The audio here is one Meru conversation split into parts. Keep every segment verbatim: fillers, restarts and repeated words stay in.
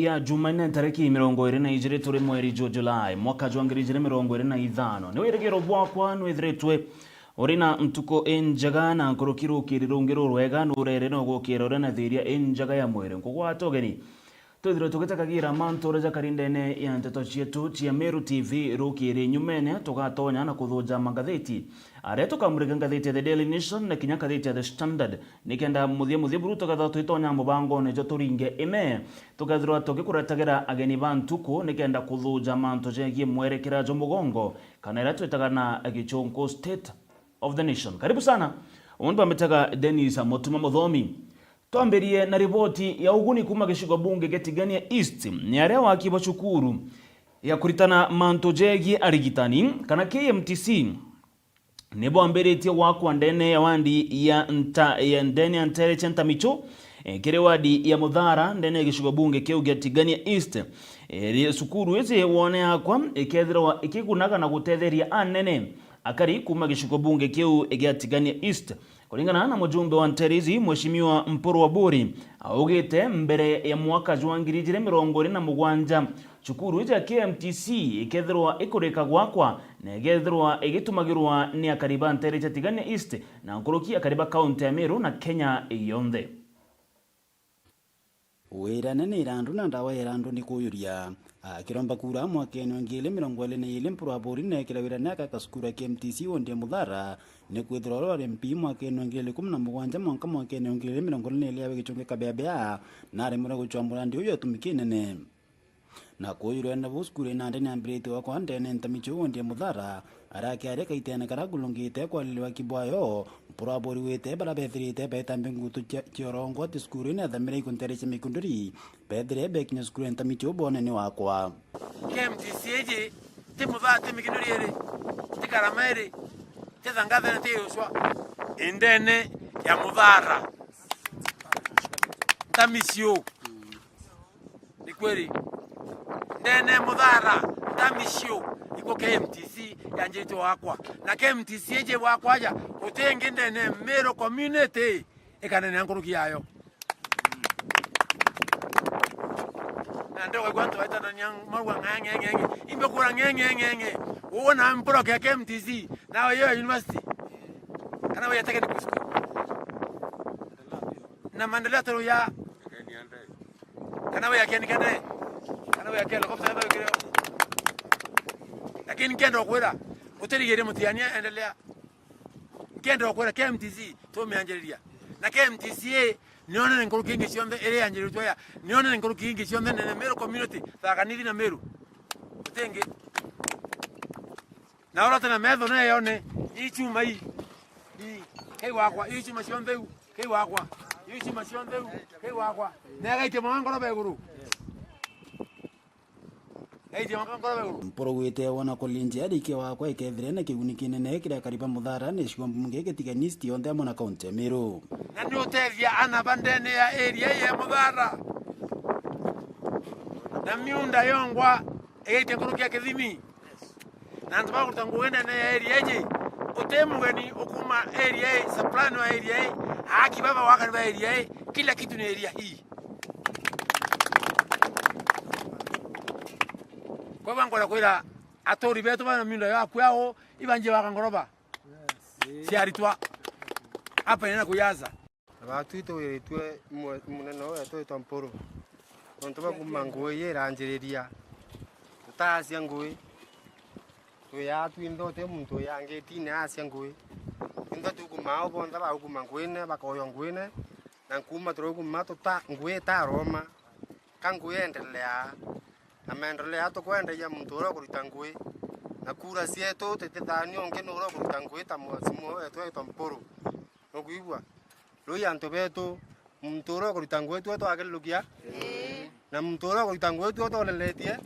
ya Jumanne, tariki mirongo iri na ijiri turi mweri jwa Julai, mwaka jwa ngiri ijiri mirongo iri na ithano. Ni wirigiro bwakwa nwithiritwe uri na ntuku injega na nkuruki rukiri rungi rurwega nurere na ugukira uri na thiria injega ya mwiri. Nkugwata ugeni. Twithirwe tugitekagira mantu uria jakari ndene ya nteto cietu cia Meru T V rukiri nyumene, tugatonya na kuthuja mangathiti aria tukamurika ngathiti ya The Daily Nation na kinya ngathiti ya The Standard, nikenda muthia muthia buru tukethirwa twitonya mubangone jwa turinge ime, tukethirwa tugikuretagera ageni ba ntuku nikenda kuthuja mantu jegie mwerekera jwa mugongo, kana iria twitaga na gichunku State of the Nation. Karibu sana. Umuntu bamitaga Dennis Mutuma Muthomi. Twambirie na riboti ya uguni kuuma gicigo bunge gia Tigania East, ni aria waki bwa cukuru ya kuritana mantu jegie arigitani, kana K M T C, ni bwambiritie gwakwa ndene ya wandi ya Nta-, ya ndene ya Ntere cia Ntamichu, eh, kiri wandi ya Muthara, ndene ya gicigo bunge kiu gia Tigania East. Eh, ri-, cukuru iji wone yakwa ikethirwa ikigunaga na gutetheria anene akari kuuma gicigo bunge kiu gia Tigania East. Kuringana na mujumbe wa ntere iji, Mheshimiwa Mpuru Aburi, augite mbere ya mwaka jwa ngiri ijiri mirongo iri na mugwanja, cukuru iji ya K M T C ikethirwa ikurika gwakwa na igethirwa igitumagirwa ni akari ba ntere cia Tigania East na nkuruki akari ba kaunti ya Meru na Kenya yonthe. Wirane ni irandu na ndawa ya irandu ni kuyuria. Akiromba kura mwakene wa ngiri mirongo iri na iri, Mpuru Aburi neekire wirane agaka cukuru ya K M T C wodi ya Muthara, ni kwithirwa oro ari M P mwakene wa ngiri ikumi na mugwanja mwanka mwakene wa ngiri mirongo iri na iri awe gichungi kabebea, na aremwe guchwa murandi uyu gitumi kinene. Na kuu rwenda buu cukuru nandi niambiritie gwakwa ndene Ntamichu wodi ya Muthara, arakiaria kaitene kara kulungite kwaririria waki bwayo, Mpuru Aburi wite bara bethirite betambe ngutu cia, cia urongo ati cukuru ni athamire ikuntere cia mikunduri, bethire bekinya cukuru Ntamichu bone ni wakwa. K M T C iji, ti Muthara, ti mikunduri iri, ti Karama iri, ti Thangatha na ti Yuswa, indene ya Muthara. Ntamichu. Ni kweli. Ndene Muthara, Ntamichu, iko K M T C yanjirite wakwa. Na K M T C iji wakwa aja, guti ingi ndene Meru community ikanene nkuruki yayo. Na ndio kwa antu baitanania maua ng'eng'eng'eng'e. Imbe kura ng'eng'eng'eng'e. Uona mporoke ya K M T C, na yo university. Kana yo technical school. Na maendeleo tu ya Kana we akia nikende. Kana we akia lokopsa ndo kire. Lakini nkenda kwira, utirigire mutiania endelea. Nkenda kwira K M T C tumianjiriria. Na K M T C nione ni nkuruki ingi cionthe iri anjiriritwe ya. Nione ni nkuruki ingi cionthe nene Meru community, Tharaka Nithi na Meru. Utingi. Na orote na metho na yone, ii chuma ii. Ii, kei wakwa, ii chuma cionthe u, kei wakwa. Ii chuma cionthe u, kei wakwa. Na agaitia mama ngoro beguru. Agaitia mama ngoro beguru. Mpuru gwite wona kulinjia arike wakwa ikethire na kiguni kinene kiria kariba Muthara ni cigo mbunge gitiganisti yonthe amwe na kaunti ya Meru. Na ni utethia ana ba ndene ya area ya Muthara. Na miunda yongwa igaitia nkuruki ya kithimi. Na antu bakuruta ngugi ndene ya area iji, uti mugeni ukuma area ii, soprano ya area ii, aaki baba wakari ba area ii, kila kitu ni area hii. Kwa hivyo nkwenda kwira aturi betu bana miunda yaku yao, ibanjie baka ngoroba cia aritwa. Hapa inaenda kujaza. Na baatwi twiritue mwe-, munene wetu witwa Mpuru. Nontu bwa kuuma ngui iranjiriria, tutaacia ngui. Twiyaa twinthe, uti muntu wiyaa ngitine aacia ngui. Twinthe tukumaa o bonthe, baukuma nguine, bakoywa nguine, na nkuuma turaukuma tuta-, ngui itaroma. Ka ngui iendeleaa. Na maendeleo aa tukwenderia muntu uria ukurita ngui. Na kura cietu titithania ungi ni uria ukurita ngui ta mheshimiwa wetu witwa Mpuru. Nukwigua? Rui antu betu, muntu uria ukurita ngui twe twakirirukia? Ii. Na muntu uria ukurita ngui twe twoneletie?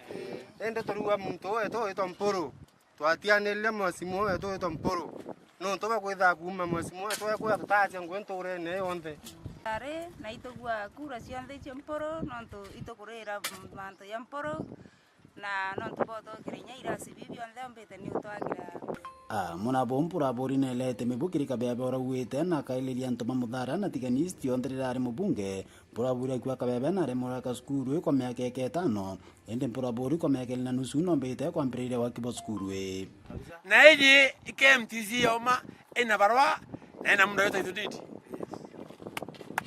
Ii. Indi turiuga muntu wetu witwa Mpuru. Twatianirire mheshimiwa wetu witwa Mpuru. Nontu bwa kwithaa kuuma mheshimiwa wetu ekwira tutaacia ngui nturene ii yonthe. Ari, na itugua kura cionthe icio Mpuru, nontu itukurira mantu ya Mpuru, na nontu bwa utwakira inya irasi biu bionthe ombite ni utwakira. Ah, muna bo Mpuraburi neelete mibu kiri Kabeabe urauite na akailiria antu ba Muthara na Tigania East yonthe riria ari mubunge. Mpuraburi akiuga Kabeabe naremwe uraka cukuru ii kwa miaka eke itano, indi Mpuraburi kwa miaka iri na nusu nombite kwambiriria waki bwa cukuru ii. Na iji K M T C yoma ina barua na ina munda yo title deed.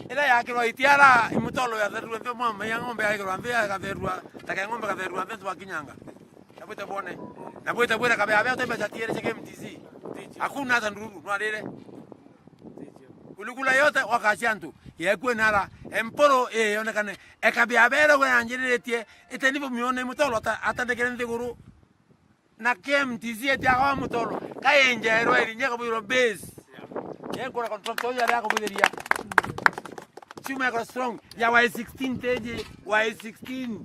Ira yakirwa itiara imutolo yatherua nthi mwa maiya ng'ombe yakirwa nthi yakatherua, take ng'ombe katherua nthi twakinyanga. Na bwite bwone. Na bwite bwire Kabeabe utembeca tiere cia K M T C. Hakuna hata ndururu nwarire. Ulikula yote wakacia antu. Yekue nara emporo ii yonekane. E Kabeabe ira gwe yanjiriritie ite nibo mione mutolo ata-, atandikire nthiguru. Na K M T C etiaga wa mutolo. Kainja erwa irinya kabwirwa base. Yenkura contractor uyu aria akubithiria. Chuma yako strong. Ya Y sixteen teje, Y sixteen.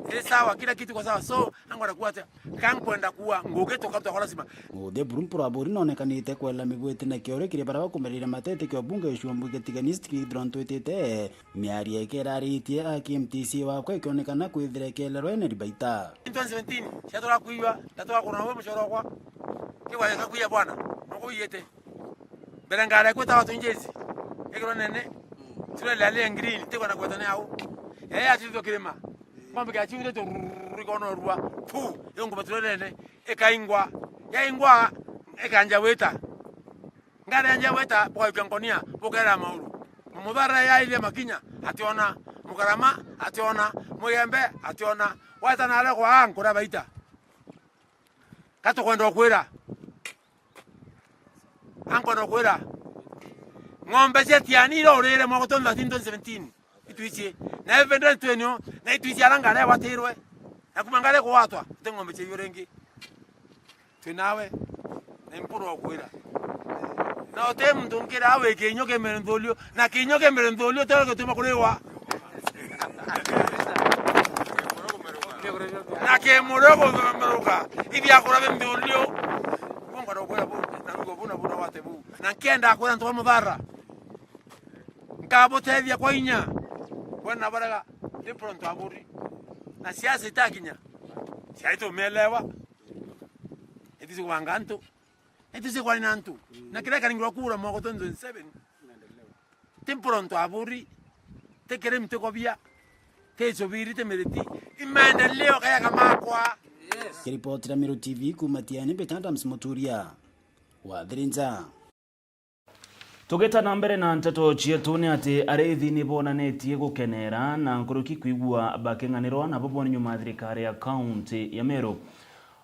Ni sawa, kila kitu kwa sawa. So, angwenda kuwa atia? Kankwenda kuwa ngugi tuka twakora lazima. Uthe buru Mpuraburi nonekanite kwela mibwete na kiore kiri baria bakumerire matete kio bunge icua mbunge Tigania East kithirwa ntwitite miario ikeeraritie a K M T C wakwa ikionekana kwithira ikeelerwa ina ribaita. Twenty seventeen, cia turakuiwa, na turakuna we mucoro wakwa. Kigwa gikakuia bwana, nukuiyite. Mbere ngara ikwetagwa Twinjezi. Ikirwa nene. Turele ali ya green, tikwenda kweta ni au. Yeye acithithwa kirima. Ng'ombe kiachiurite rururu ikonorua. Pu, iyo nguma turele nene. Ikaingwa. Yaingwa, ikanja wita. Ngari yanja wita, bukaikia nkonia, bukera mauru. Muthara yairia makinya, ationa. Mukarama, ationa. Mugembe, ationa. Weta nare kwa nkura baita. Katukwenda kwira. Ankwenda kwira, ng'ombe cia Tiani ira urire mwaka twenty thirteen, twenty seventeen, itwicie. Na even then twenio, na itwicie ara ngare gwatirwe. Na kuma ngare gwatwa, ti ng'ombe cia iyo ringi. Twi nawe, na impuro kwira. Na uti muntu nkira awe kinyo ke mere nthulio, na kinyo ke mere nthulio, tero gituma kuriwa. Na ke murio gumemeruka, ibi akura bi nthulio. Ngwenda kwira bu, na rugo bu, na bu, na wate bu. Na nkienda kwira antu ba Muthara. Nkabutethia kwa inya. Bwana barega, ndi pronto aburi. Na siasa itakinya. Siaito melewa. Itisi kubanga antu. Itisi kwarina antu. Na kira karingirwa kura mwaka twenty twenty-seven. Ti mpuro ntu aburi. Ti kirimi ti kobia. Ti icubiri ti miriti. Imaendeleo kaya kamakwa. Kiripotira Meru T V kuma Tiani, Mbeta Adams Muturia. Wathirinja. Tugita na mbere na nteto cietu, ni ati ariithi ni bonanetie gukenera na nkuruki kwigua baking'anirwa nabo boni nyuma ya thirikari ya kaunti ya Meru.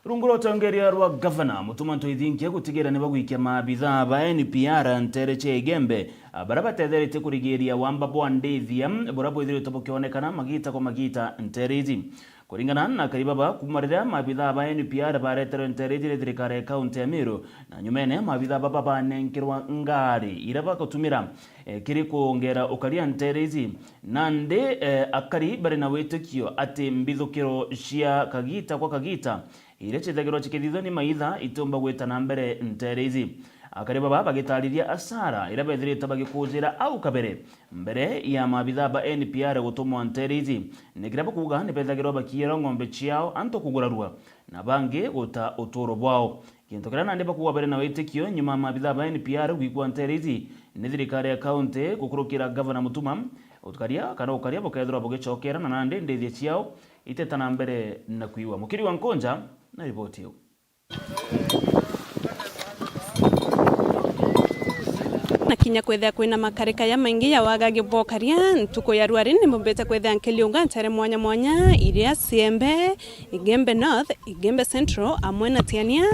Rungu rwa utongeria rwa gavana Mutuma Ntoithinkia gutigira ni bagwikia maabithaa ba N P R ntere cia Igembe, baria batetheretie kurigiria wamba bwa ndithia buria bwithiritwe bukionekana magita kwa magita ntere iji. Kuringana na akari baba, kuma riria maabithaa ba N P R bareterwe ntere iji ni thirikari ya kaunti ya Meru, na nyumene maabithaa baba banenkerwa ngari iria bagutumira, eh, kiri kuongera ukaria ntere iji. Nandi, eh, akari bari na witikio ati mbithukiro cia kagita kwa kagita iria ciithagirwa cikithithua ni maitha itiumba gwita na mbere ntere iji. Akari baba bagitariria asara iria bethirite bagikujira au kabere, mbere ya maabithaa ba N P R gutumwa ntere iji, ni kiria bakuuga ni bethagirwa bakiera ng'ombe ciao antu kugurarua, na bangi guta uturo bwao. Gintu kiria nandi bakuuga bari na witikio nyuma ya maabithaa ba N P R gwikua ntere iji ni thirikari ya kaunti gukurukira gavana Mutuma, ukaria kana ukaria bukethirwa bugicokera na nandi ndithia ciao iteta na mbere na kwiwa. Mukiri wa Nkonja na riboti iu. Na kinya kwethia kwina makarika ya maingi ya wagagi bwa ukaria, ntuku ya rwari ni mbumbite kwethia nkiliunga ntere mwanya mwanya iria Ciembe, Igembe North, Igembe Central, amwe na Tiania,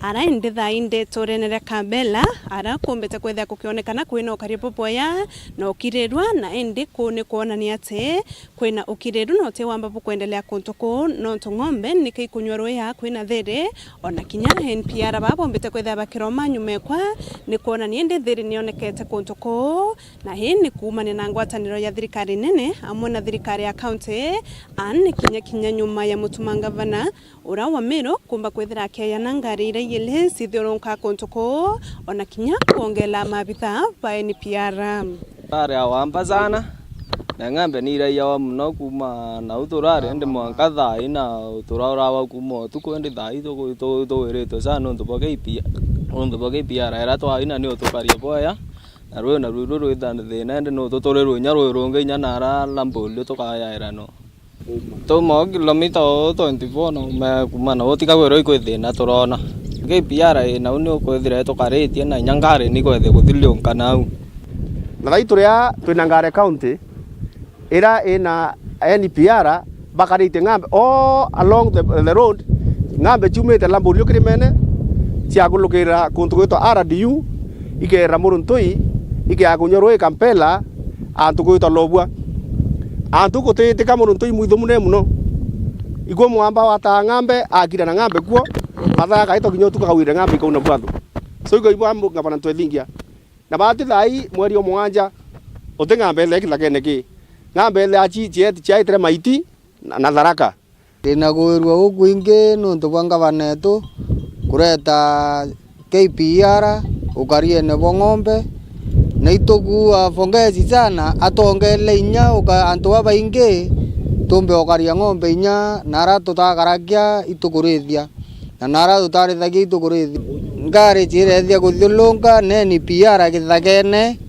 ara indi thaa ii ndeturene ria Kabela, ara kumbite kwethia kukionekana kwina ukaria bubwea na ukirirua, na indi kuu ni kwonania ati kwina ukiriru na uti wamba bukwendelea kuntu kuu, nontu ng'ombe niki ikunyua ruya kwina thiri, ona kinya N P R baba bombite kwithira bakiroma nyuma ekwa, ni kwonania indi thiri nionekete kuntu kuu, na hii ni kuumania na ngwataniro ya thirikari nene amwe na thirikari ya county, ani kinya kinya nyuma ya mutuma ngavana ura wa Meru kumba kwithira akeeyana ngari iria igiri cithiurunka kuntu kuu, ona kinya kwongela maabitha ba N P R. Ari awamba sana. Na ng'ambe ni iraiawa mono kuuma nau turari, indi mwanka thaa ina turaurawa kuuma utuku, indi thaa ii tuku-, tu-, tugwiritwe sana nontu bwa K P R, nontu bwa K P R iria twaina ni utukaria bwaya, na rui naru rwitha thiina, indi no tuturirwe inya rui rungi inya nara Lambulio tukayaira no. Tuuma o kilomita o twenty four na ume kuuma nau utikagwirwe ikwi thiina turona. K P R ii nau ni ukwithira itukaritie na inya ngari ni kwithia kuthiliunka nau. Na thaa ii turia twina Ngare County, iria ina N P R bakaritie ng'ambe all along the, the road, ng'ambe ciumite Lambulio kirimene, ciagulukira kuntu gwitwa R D U, ikerera Muruntui, ikeakunywa rui Kampela, antu gwitwa Lobua. Antu gutiitika Muruntui mwithu munene muno. Igwe mwamba wataa ng'ambe, akira na ng'ambe kuo, mathaa gaita kinya utuku kawire ng'ambe ikauna bwathu. So, igwe ibwa ngavana ntwethingia. Na baati thaa ii mweri o mugwanja, uti ng'ambe ithee kithakene ki. Ng'ambe ithee ci-, ciet-, ciaitire Maiti na, na Tharaka. Ndina kuirua gukwingi nontu bwa ngavana etu kureta K P R ukariene bwa ng'ombe, na itukuua pongezi sana, atwongele inya uka-, antu babaingi tumbe ukaria ng'ombe inya, na ara tutakarakia itukuriithia. Na nara tutarithagia itukuriithia. Ngari ciirethia kuthiulunka, na N P R githakene,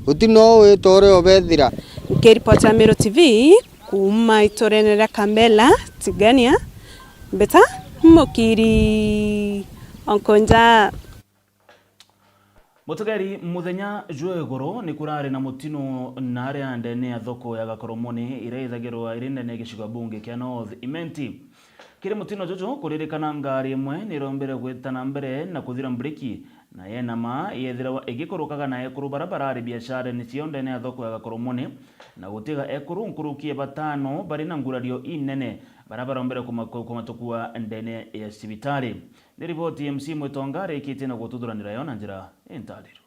guti no witore ubethira. Nkiripoti ya Meru T V kuuma iturene ria Kambela, Tigania, mbita Mukiri Onkonja. Mutegeri, muthenya jwa iguru ni kurari na mutino naria ndene ya thoko ya Gakoromone iria ithagirwa iri ndene ya gicigo bunge kia North Imenti. Kiri mutino juju, kuririkana ngari imwe ni irombire gwita na mbere na kuthira mburiki, na yenama yethirwa igikurukaga na ekuru bara barari biasharene cio ndene ya thoko ya Gakoromone, na gutiga ekuru nkuruki ya batano bari na ngurario inene bara barombire kuma-, ku-, kumatukua ndene ya cibitari. Ni riboti M C Mwitonga arikitie na gututhuranira yo na njira intariro.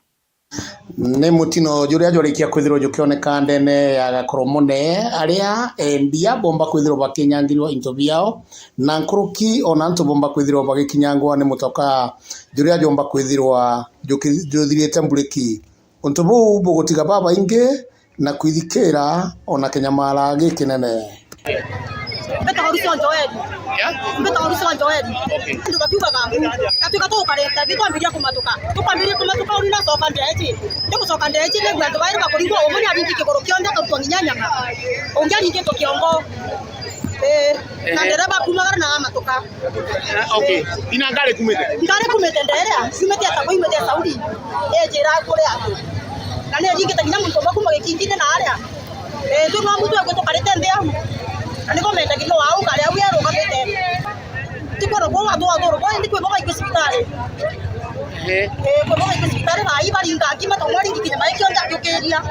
Ni mutino juria jwarikia kwithirwa jukioneka ndene ya Gakoromone, aria endia bomba kwithirwa bakinyangirwa into biao, na nkuruki ona antu bomba kwithirwa bagikinyangwa ni mutoka juria jomba kwithirwa juki-, juthirite mburiki. Untu buu bugutiga babaingi na kwithikira ona kinyamara gikinene. Mbetagwa Rucio Joeli. Yeah? Mbetagwa Rucio Joeli. Okay. Andu bakiugaga, gatwika tugukarite, ni twambiria kumatuka. Tukwambiria kumatuka, uri nacoka ndeeji. Ndi gucoka ndeeji, nigua andu bairi bakuringwa, umwe ni aringi kiguru kionthe, akarutwa nginya nyama. Ungi aringitwe kiongo. Ii. Na ndereba kumagara na amatuka. Eh, okay. Ina ngari kumite? Ngari kumite ndeeria, ciumite Atabo, imite Saudi. Ijira kuria andu. Na ni aringite nginya muntu umwe kuma Gikingine na aria. Eh, tu no mutu egwe tukarite nthi au. Na nibo mendagiria wau ngari au yerugamite. Ti kwona gwo wathu, wathu, gwo indi kwi bo baikwi cibitari. Ehe. Eh, kwi bo baikwi cibitari, thaa ii baringa ngima, ta mwaringi kinya maikio nja akiukiria.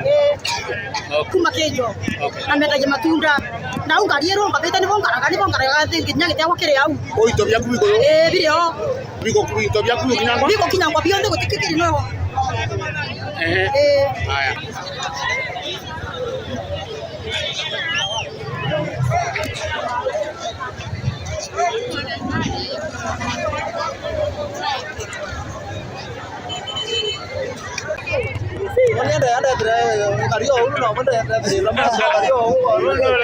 Eh, okay. Kuma Kinjo. Okay. Na mendagia matunda. Na au ngari irungamite, nibo ngaraga, nibo ngaraga thi nginya gitiagwa kiri au. O into biaku biko yo? Eh, biri o. Biko, into biaku bigukinyangwa? Bigukinyangwa bionthe gutikikiri no. Ehe. Eh. Haya.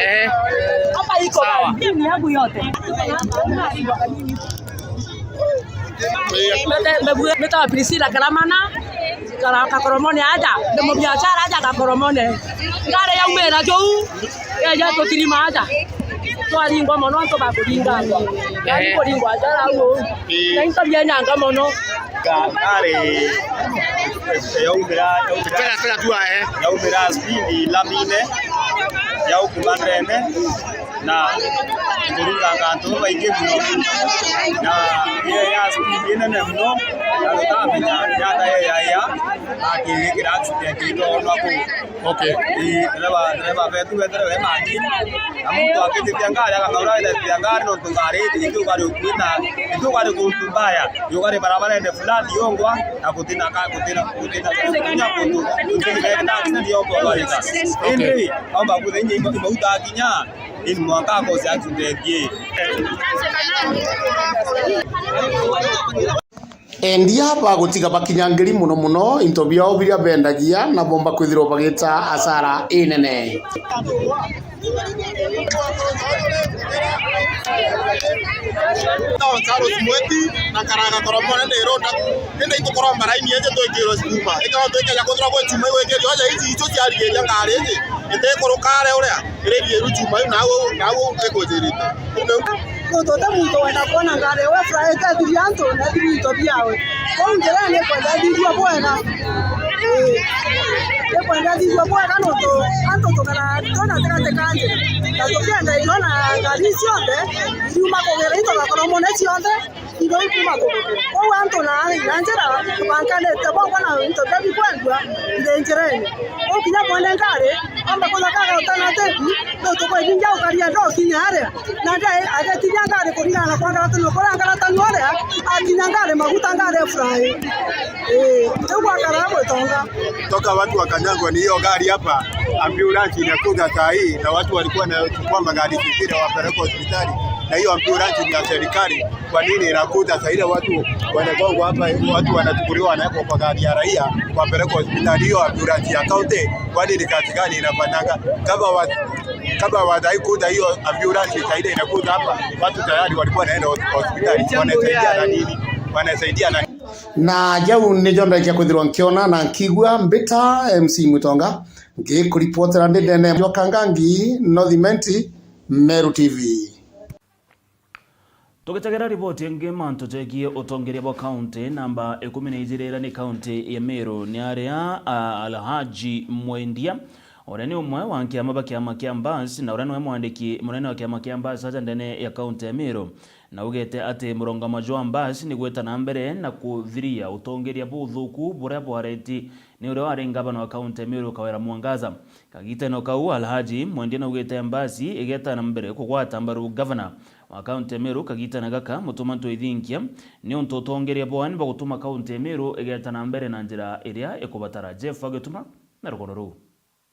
Eh. Hapa iko. Sawa. Simu yangu yote. Mbetawa Priscilla Karamana, Kara-, Kakoromone aja, ndi mubiashara aja Kakoromone. Ngari yaumira juu, yeja tutirima aja. Twaringwa mono antu bakuringa. Ngari kuringwa aja rau. Na into bienyanga mono. Nga-, ngari yaumira, yaumira, tega, tega tu, eh. Yaumira speed lamine, yaukuma ndene. Na kuringanga antu babaingi mono, na iyo ya speed inene mono, na tutamenya jata iyo yaya, akirikira accident itoonwa kuu. Okay. Ii, dereva, dereva betu betere be makini. Na muntu akitithia ngari, agakaura agitithia ngari, nontu ngari iti, iti ugari ukuita, iti ugari kuntu mbaya, ugari barabarene fulani yongwa, na gutina ka, gutina, gutina, gutina kuntu, gutina accident yongwa barika. Okay. Indi, omba kuthe inya imauta kinya, Ini mwanka akose accident ii. Endia bagutiga bakinya ngiri mono mono into biao biria bendagia na bomba kwithirwa bagita asara inene. Charles Mweti na Karanga Koromone ni runda. Indi itukuromba raini iji twikirwe cuma. Ikao twikeja kwithirwa gwi cuma igwikirio aja iji itu ciarigiria ngari iji. Itikuruka aria uria. Iririru cuma iu nau, nau ikujirite. Nontu uti muntu wenda kwona ngari iwe furahite ethiri antu na ethiri into biawe. Kwou njira nikwenda ithithua bwega. Ii. Nikwenda ithithua bwega nontu antu tukara twina tigati ka njira. Na tukienda irio na ngari cionthe, iriuma kugira into gakoromone cionthe. Indo ikuma tuguku. Kwou antu na, na njira tubankanite bongwa na into bia bikwendua iri njirene. Kwou kinya bwene ngari, ambe kuthaka alternative, no tukwibingia ukaria ndo kinya aria. Na ndi agetinya ngari kuringana na kwangaratana kuria angaratanu aria, akinya ngari maguta ngari fry. Eh, riu gwakara gwitonga. Toka watu wakanyangwa ni hiyo gari hapa, ambulance inakuja saa hii, na watu walikuwa wanachukua magari zingine wapeleke hospitali, na hiyo ambulance ni ya serikali. Kwa nini inakuja saa ile watu wanagongwa hapa, watu wanachukuliwa wanawekwa kwa gari ya raia wapelekwe hospitali? Hiyo ambulance ya county, kwani ni kazi gani inafanyanga? Kama wa, kama wadai kuja hiyo ambulance saa ile inakuja hapa, watu tayari walikuwa wanaenda hos-, hospitali. Wanasaidia na nini? Wanasaidia na Na jau nijo ndaikia kwithirwa nkiona na nkigua. Mbita M C Mutonga, ngikuripotera ndi ndene jwa Kangangi, North Imenti, Meru T V. Tugitegera riboti ingi, mantu jegie utongeria bwa kaunti namba ikumi na ijiri iria ni kaunti ya Meru, ni aria, a, Alhaji Mwendia, uria ni umwe wa nkiama ba kiama kia Mbas, na uria niwe mwandiki munene wa kiama kia Mbas aja ndene ya kaunti ya Meru, na ugete ati murongamo jwa Mbas ni gwita na mbere na kuthiria utongeria buthuku buria bwareti ni uria wari ngavana wa kaunti ya Meru, Kawira Mwangaza. Kagitene o kau, Alhaji Mwendia naugite Mbas igeta na mbere kugwata mbaru gavana wa kaunti ya Meru kagitene gaka, Mutuma M'Ethingia, niuntu utongeria bwao ni bagutuma kaunti ya Meru igeta na mbere na njira iria ikubatara. Jeff Agituma na rugono ruu.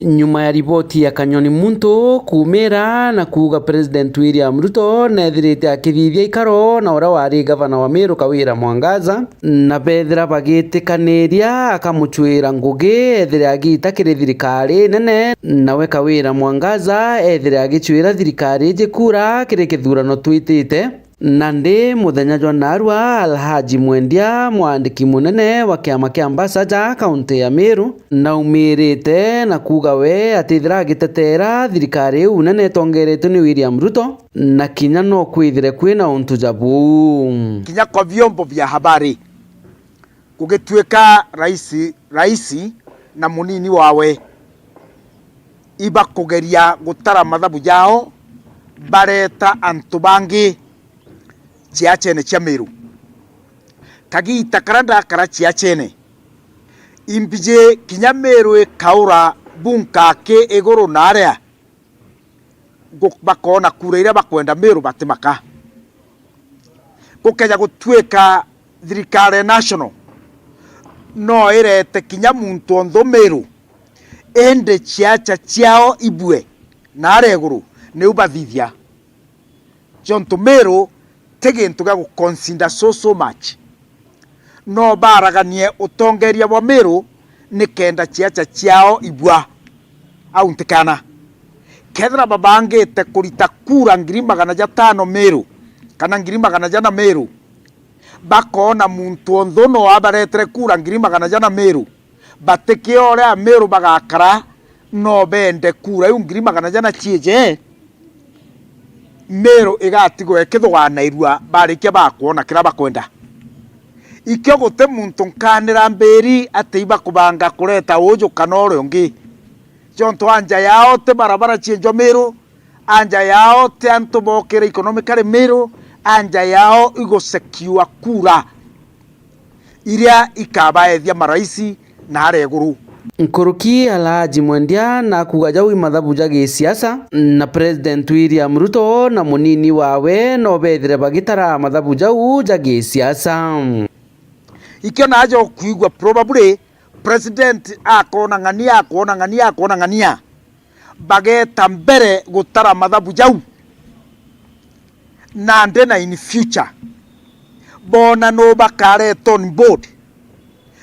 Nyuma ya riboti ya Kanyoni Muntu kuumira na kuuga President William Ruto neethirite akithithia ikaro na uria wari gavana wa Meru Kawira Mwangaza, na beethira bagitikaniria akamucuira ngugi eethire agiita kiri thirikari nene, nawe Kawira Mwangaza eethire agicuira thirikari iji kura kiri kithurano twitite. Nandi muthenya jwa naarua, Alhaji Mwendia, mwandiki munene wa kiama kia Ambassador kaunti ya Meru, naumirite na kuuga we atithira agiteteera thirikari iu nene itongeretwe ni William Ruto, na kinya no kwithire kwina untu ja buu. Kinya kwa vyombo vya habari, gugituika raisi, raisi na munini wawe ibakugeria gutara mathabu jao, bareta antu bangi ciachene cia Meru. Kagiita karia ndakara ciachene, imbiji kinya Meru ikaura bunka aki iguru na aria gu-, bakoona kura iria bakwenda Meru batimaka. Gukeja gutuika thirikari ya national no irete kinya muntu onthe Meru, indi ciacha ciao ibue na aria iguru niu bathithia. Jontu Meru ti gintu gia guconsider so, so much. No baraganie utongeria bwa Meru nikenda ciacha ciao ibua. Au ntikana. Kethira babangite kurita kura ngiri magana jatano Meru, kana ngiri magana jana Meru, bakoona muntu onthe no abaretere kura ngiri magana jana Meru, batikia uria Meru bagakara, no bende kura iu ngiri magana jana ciije, Meru igatigwa ikithuganairua barikia bakwona kiria bakwenda. Ikio guti muntu nkanira mbiri ati ibakubanga kureta uju kana uria ungi. Jontu anja yao ti barabara cienjwa Meru, anja yao ti antu bokire economically Meru, anja yao igusekiua kura iria ikabaethia maraisi na aria iguru. Nkuruki Alhaji Mwendia na kuuga jau i mathabu ja gisiasa, na President William Ruto na munini wawe no bethire bagitara mathabu jau ja gisiasa. Ikio naja ukwigua probably President akoona ng'ania, akoona ng'ania, akoona ng'ania, bageta mbere gutara mathabu jau. Nandi na in future, Bona no bakareta on board,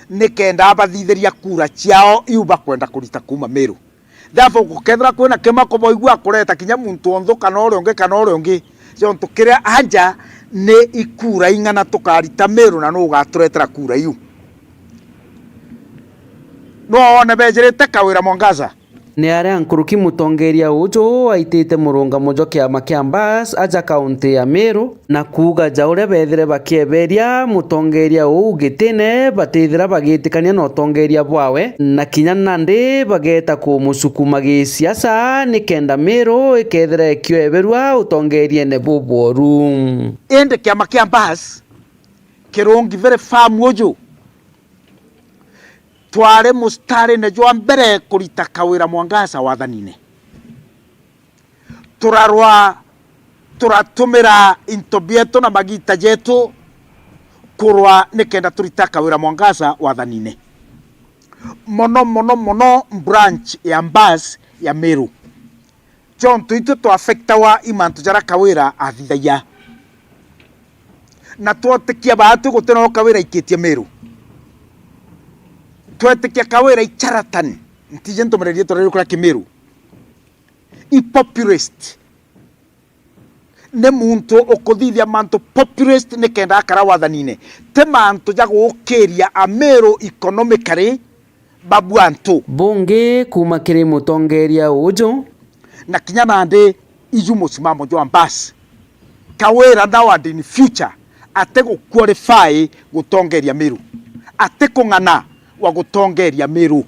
nikenda abathithiria kura ciao iu bakwenda kurita kuuma Meru. Therefore, gukethira kwina kimako boigua kureta kinya muntu onthe kana uria ungi kana uria ungi, jontu kiria aja ni ikura ing'ana tukarita Meru na nu ugaturetera kura iu. No wone bejirite Kawira Mwangaza? Ni aria nkuruki mutongeria uju aitite murungamo jwa kiama kia Mbas aja kaunti ya Meru, na kuuga ja uria bethire bakieberia mutongeria uu gitine batithira bagitikania na utongeria bwawe, na kinya nandi bageta kumusukuma gisiasa nikenda Meru ikethira ikioeberua utongeriene bubworu. Indi kiama kia Mbas kirungi very firm uju, twari mustarine jwa mbere kurita Kawira Mwangaza wathanine. Turarwa, turatumira into bietu na magita jetu kurwa nikenda turita Kawira Mwangaza wathanine. Mono, mono, mono branch ya Mbas ya Meru. Jontu itwe twaffectawa i mantu jaria Kawira athithagia. Na twetikia baatu guti no Kawira aikitie Meru. Twetikia Kawira i charlatan. Ntiji ntumirerie tureri kura Kimiru. I populist. Ni muntu ukuthithia mantu populist nikenda akara wathanine. Ti mantu ja gukiria Amiru economically babu antu. Bungi kuuma kiri mutongeria uju. Na kinya nandi iju musimamo jwa Mbas. Kawira now and in future ati guqualify gutongeria Meru. Ati kung'ana wa gutongeria Meru.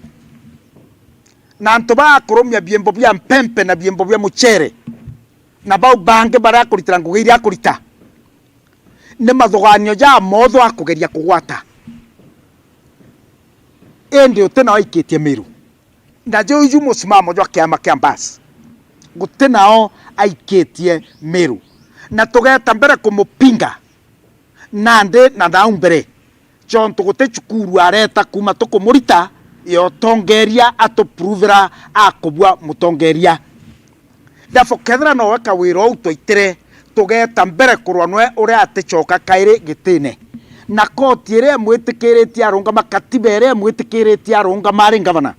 Na antu bakurumia biembo bia mpempe na biembo bia mucere, na bau bangi baria akuritira ngugi iria akurita, ni mathuganio ja motho akugeria kugwata. Indi uti nao aikitie Meru. Na juu iju musimamo jwa kiama kia Mbas, guti nao aikitie Meru. Na tugeta mbere kumupinga nandi na nau mbere. Jontu guti cukuru areta kuuma tukumurita ya utongeria atupuruvira akubua mutongeria. Therefore, kethira nowe Kawira uu twaitire, tugeta mbere kurwa nwe uria aticoka kairi gitine. Na koti iria imwitikiritie arungama, katiba iria imwitikiritie arungama ari ngavana,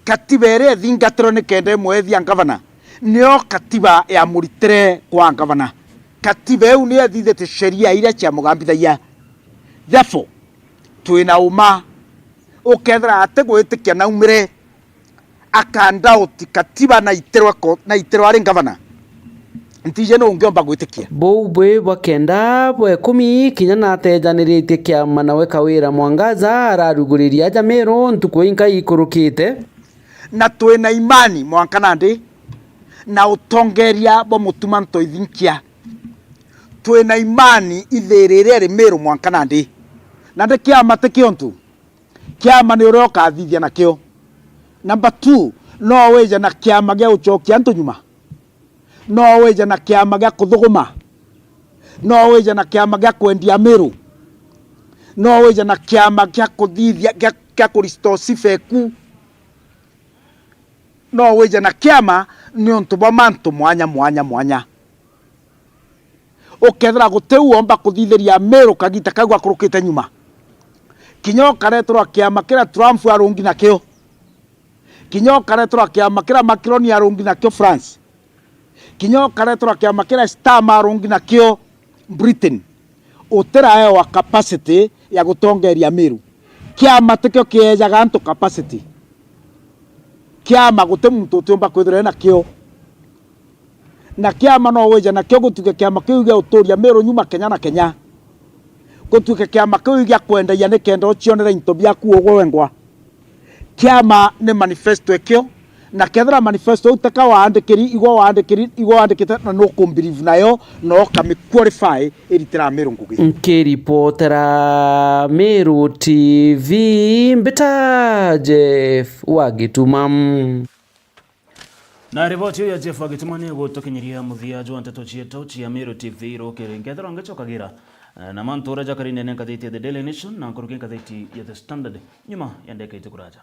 katiba iria ithingatirwe nikenda imwethia ngavana, nio katiba yamuritire kwa ngavana. Katiba iu niyo ithithitie sheria iria ciamugambithagia. Therefore, twina uma, ukethira ati gwitikia naumire, akandauti katiba na itirwe ko-, na itirwe ari ngavana. Ntiji nu ungiomba gwitikia. Buu bwi bwa kenda bwa ikumi, kinya natejaniritie kiama nawe Kawira Mwangaza araruguriria aja Meru ntuku inka ikurukite. Na twina imani mwanka nandi na utongeria bwa mutuma ntoithinkia. Twina imani ithiri iria iri Meru mwanka nandi. Nandi kiama ti kiontu. Kiama ni uria ukathithia nakio. Number two, no wije na kiama gia gucokia antu nyuma. No wije na kiama gia kuthuguma. No wije na kiama gia kwendia Meru. No wije na kiama gia kuthithia, gia, gia kurestore sifa eku. No wije na kiama niuntu bwa mantu mwanya, mwanya, mwanya. Ukethira guti u womba kuthithiria Meru kagita kau gakurukite nyuma, kinya ukareterwa kiama kiria Trump arungi nakio, kinya ukareterwa kiama kiria Macron arungi nakio France, kinya ukareterwa kiama kiria Starmer arungi nakio Britain, utiraewa capacity ya gutongeria Meru. Kiama tikio kiejaga antu capacity. Kiama guti muntu utiumba kwithirwa ena kio. Na kiama no wije nakio gutuike kiama kiu gia uturia Meru nyuma kenya na kenya. Gutuike kiama kiu gia kwendagia nikenda ucionere into biaku ugwe wengwa. Kiama ni manifesto ikio, na kethira manifesto iu teka waandikiri, igwe waandikiri, igwe waandikite na nukumbelieve nayo, na ukamiqualify iritira Meru ngugi. Nkiripotera Meru T V, mbita Jeff wa Gituma. Na riboti iu ya Jeff wa Gituma ni igutukinyiria muthia jwa nteto cietu cia Meru T V rukiri. Nkethirwa ngicokagira, eh, na mantu uria jakari nene ngathiti ya The Daily Nation na nkuruki ngathiti ya The Standard nyuma ya ndeka itikuraja.